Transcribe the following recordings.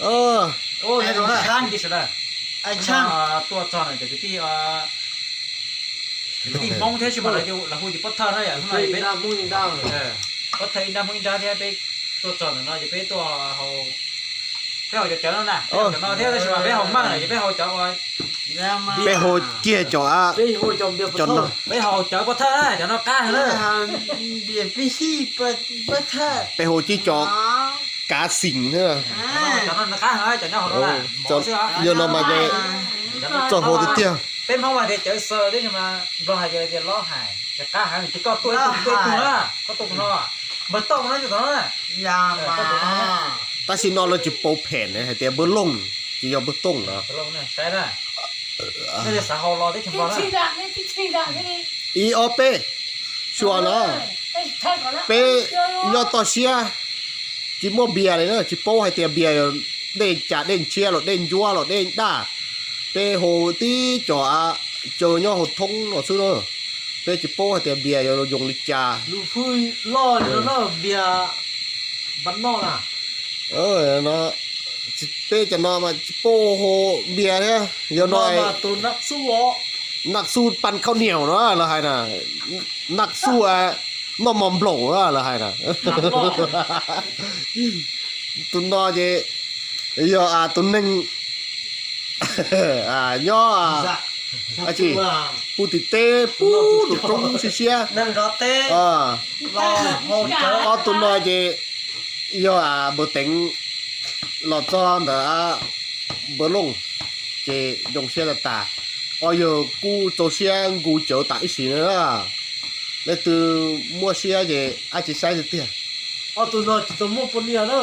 Ua, kwv tij sawv daws, tuaj txog na cov kwv tij, kwv tij Hmoob thiab, tsis mas lawv hu tias pov thawj na yom, hnub no peb, pov thawj ib nrab Hmoob ib nrab thiab, peb tuaj txog ntawm no ces peb tuaj haus, peb haus cov cawv no na, peb haus cov no thiab, tab sis mas peb haus meej na ces peb haus cov, peb haus kiag cov, cov no, peb haus cawv pov thawj na, cov no qab heev na. Peb haus kiag cov kav xeem thiab. Cov no qab heev, cov nyob hauv no, yog no mas txawj haus tiag tiag. Peb Hmoob mas tias cawv xaws, tab sis mas Nplog hais tias lob hais, cov qab heev ces koj tuaj ib tug, koj tuaj ib tug na, koj tuaj tus no, npawg Tooj no, tus no na. Tab sis no lawv tsis pauv phem hais tias npawg Looj, tsis yog npawg Tooj na. Ib ob peb, xyuas no, peb nyob toj siab, tsis muaj npias li na, tsis paub hais tias npias yog dej cas, dej ntshiab los dej ncuab los dej daj. Peb haus tib cov caw nyob hauv thoob no xwb na, peb tsis paub hais tias npias yuav yoog li cas. Peb cov no mas tsis paub haus npias thiab, yog no naj xu pan khauj niam no lawv hais na, naj xu noj mov nplaum lawv hais na. Tus no ces yog tus neeg nyob pub tim teb pub rau roob siab siab, ob tug no ces yog npawg Teev los txog ntawm npawg Looj ces zoo siab tas tas. Ob yawg kuj rau siab nqus cawv tas ib sim na. Leej twg muaj siab ces ab tsis saib tiag tiag. Ob tug no tsis tau muaj poj niam na.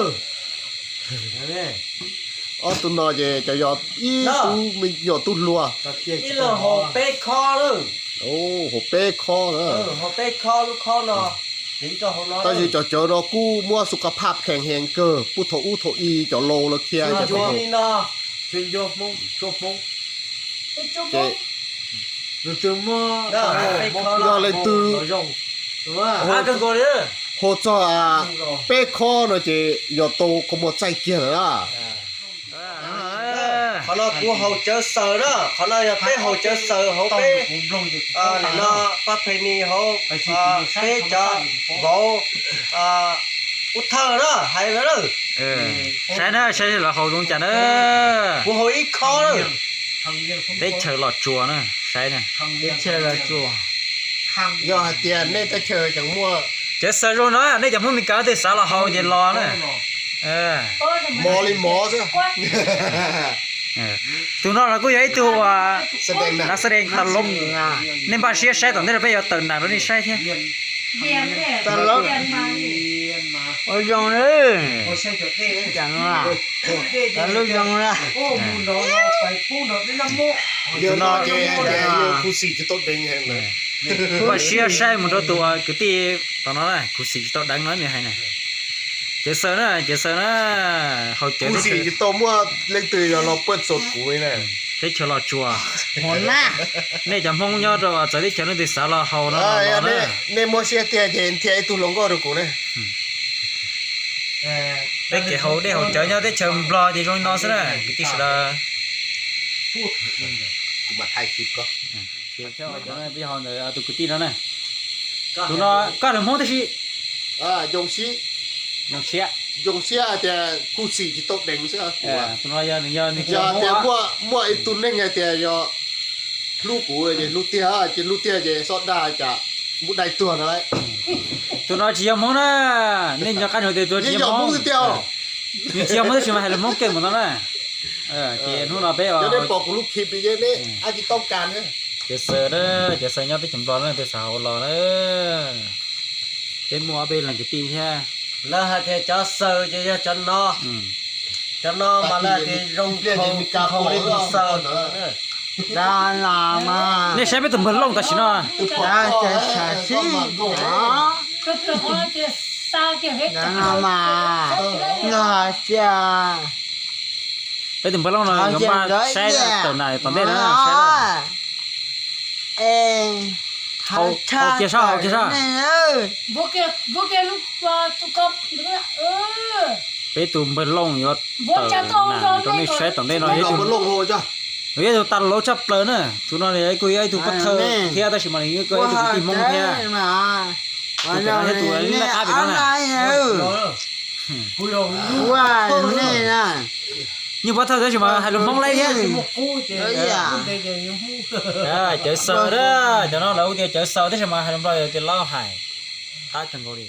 Ob tug no ces cov yog ib tug me nyuam tub hluas. Ib leeg haus peb khob lawm. Haus peb khob na. Haus peb khob, lub khob no, tab sis cov cawv no kuj muaj xu ka phaj phees heev kawg, puag thaum ub thaum i cov laus los khiav. Yog leej twg haus txog peb khob no ces yog tau kho muag txaij kiag lawm na. Qhov no kuv haus cawv xaws na, qhov no yog peb haus cawv xaws hauv peb, nim no pab phe ni hauv peb cov vauv ub thawj na, hais na. Saib na, saib los haus zoo cas na. Kuv haus ib khob na. Teb chaws Los Tsuas na, saib na. Yog hais tias nej teb chaws tseem muaj cawv xaws zoo no, nej cov Hmoob Mes Kas twg xav los haus ces los na. Mov li mov xwb. Tus no los kuj yog ib tug uas nas xav dees tas loo. Nej npaj siab saib tom ntej rau peb yuav tawm nas rau nej saib thiab. Ua zoo na. Lub zoo na. Yog no ces khuv xim tsis tau deev. Npaj siab saib mus rau tus kwv tij tom no na, khuv xim tsis tau deev no nws hais na. Cawv xaws na, cawv xaws na, haus cawv. Khuv xim tsis tau muaj leej twg yog los puaj txog kuv li na. Teb chaws Los Tsuas. Nej cov Hmoob nyob rau txawv teb chaws leej twg xav los haus no los na. Nej muaj siab tiag ces nrhiav ib tug hluas nkauj rau kuv na. Peb kev haus dej haus cawv nyob teb chaws Nplog ces zoo li no xwb na kwv tij sawv daws. Tus kwv tij no na, tus no koj lus Hmoob tib si. Zoo siab, zoo siab tias khuv xim tsis tau deev xwb. Yog tias muaj ib tug neeg hais tias yog hlub kuv ces hlub tiag, ces hlub tiag ces xob dag cas mus dai tuag no lauj. Tus no tsis yog Hmoob na, nej nco qab nug tias tus tsis yog Hmoob tiag. Nws tsis yog Hmoob tab sis mas hais lus Hmoob keej mus no na. Ces hnub no peb, yog nej pom kuv lub khib li ces nej ab tsis tau kas. Cawv xaws na, cawv xaws nyob teb chaws Nplog na, twg xav haus los na. Peb muaj ob peb leeg kwv tij thiab. Lawv hais tias cov xaws ces yog cov no. Cov no mas lawv tias zoo li tus xaws. Nej saib peb tus npawg Looj tam sim no. Peb tus npawg Looj no yuav npaj saib tawm nas tom ntej na, saib. Haus kiag saib, haus kiag saib. Peb tus npawg Looj yuav tawm rau nej saib tom ntej no, yog tus tas laub tshaj plaws na. Tus no kuj yog ib tug pov thawj thiab tab sis mas nws kuj yog ib tug kwv tij Hmoob thiab. Tus pem no thiab tus laj qab pem no na. Nyuj pov thawj tab sis mas hais lus Hmoob laib thiab. Cawv xaws na, cov no lawv hu tias cawv xaws tab sis mas hais lus Nplog tias laub hais. Qab kawg nkaus li.